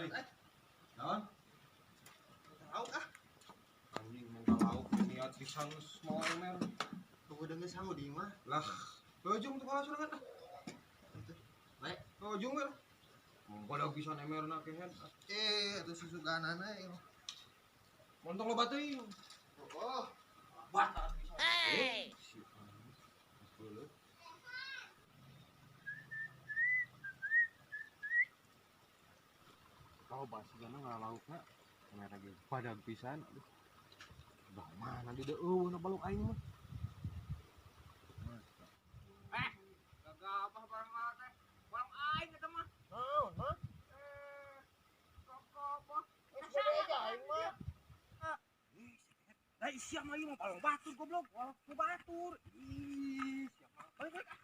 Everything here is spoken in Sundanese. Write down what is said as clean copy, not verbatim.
Hei. Naon? Lauk ah. Anjing minta lauk niat pisang mau emer. Tunggu denger sangu di mah. Lah, ujung tuh kalau sorangan ah. Baik. Ujung we lah. Badag pisan emerna kehed. Eh, atuh susuganana ieu. Montong loba teuing. Oh. Batal pisan. Hey. Kau basi gana ngalaukna emer lagi badag pisan. Aduh. Bah mana di deueuh na baluk aing mah. Eh, gagabah barang mah teh. Barang aing eta mah. Naon, mah? Eh, gagabah. Geus gede aing mah. Ih, lah sia mah ieu mah balong batur goblok. Balong batur. Ih, sia mah. Balik balik ah.